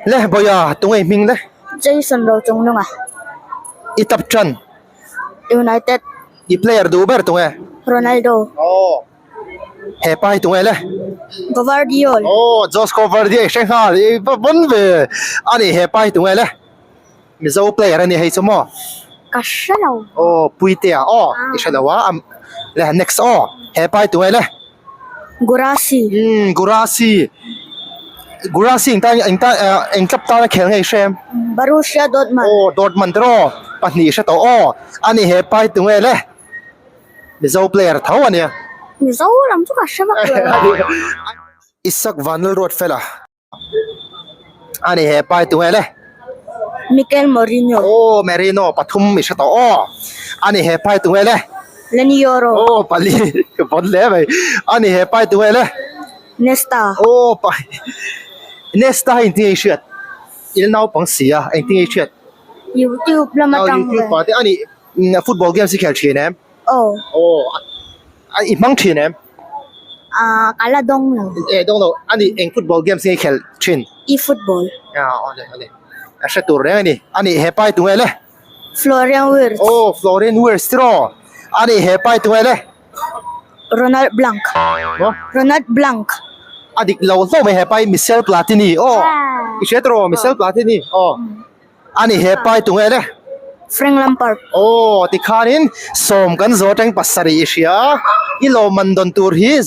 Le Bawia tunge i hming le? Jason Rochungnunga. I tap tan? United. I player duh ber tunge? Ronaldo. Aw. He pa hi tunge le? Gvardiol. Aw, Josko Gvardiol i hre nghal i va vawn ve. A nih he pa hi tunge le? Mizo player a ni hei chu maw? Ka hre lo. Aw, Puitea aw i hre lo a. Le next aw. He pa hi tunge le? Gurasi. Umm Gurasi. Gurasi eng tan eng tan eng club tan a khel ngei hre em? Borussia Dortmund. Aw Dortmund te rawh pahnih hre tawh aw. Ani he pa hi tunge le? Mizo player tho a nia. Mizo lam chu ka hre vak lo. Isak Vanlalruatfela. Ani he pai tunge le. Mikel Mourinho. Aw Merino pathum i hre tawh aw. Ani he pai tunge le. Leny Yoro. Aw pali ka vawn hle mai. Ani he pai tunge le. Nesta. Aw pai Nesta hi engtin nge i hriat? I la naupang si a engtin nge i hriat? YouTube lama tang ve. YouTube ah te ani football games i khel thin em? Aw. Aw i hmang thin em? Ah ka la dawng lo. Eh dawng lo. Ani eng football games nge i khelh thin? E football. Ah awle awle. A hre tur reng a ni. Ani he pai tunge le? Florian Wirtz. Aw Florian Wirtz tiraw. Ani he pai tunge le? Ronald Blank. Maw? Ronald Blank. A dik lo hlauh mai he pai Michel Platini. Aw i hre tiraw Michel Platini. Aw. Ani he pai tunge le? Frank Lampard. Aw tikhanin sawm kan zawh atang pasarih i hria. I lawmman dawn tur hi.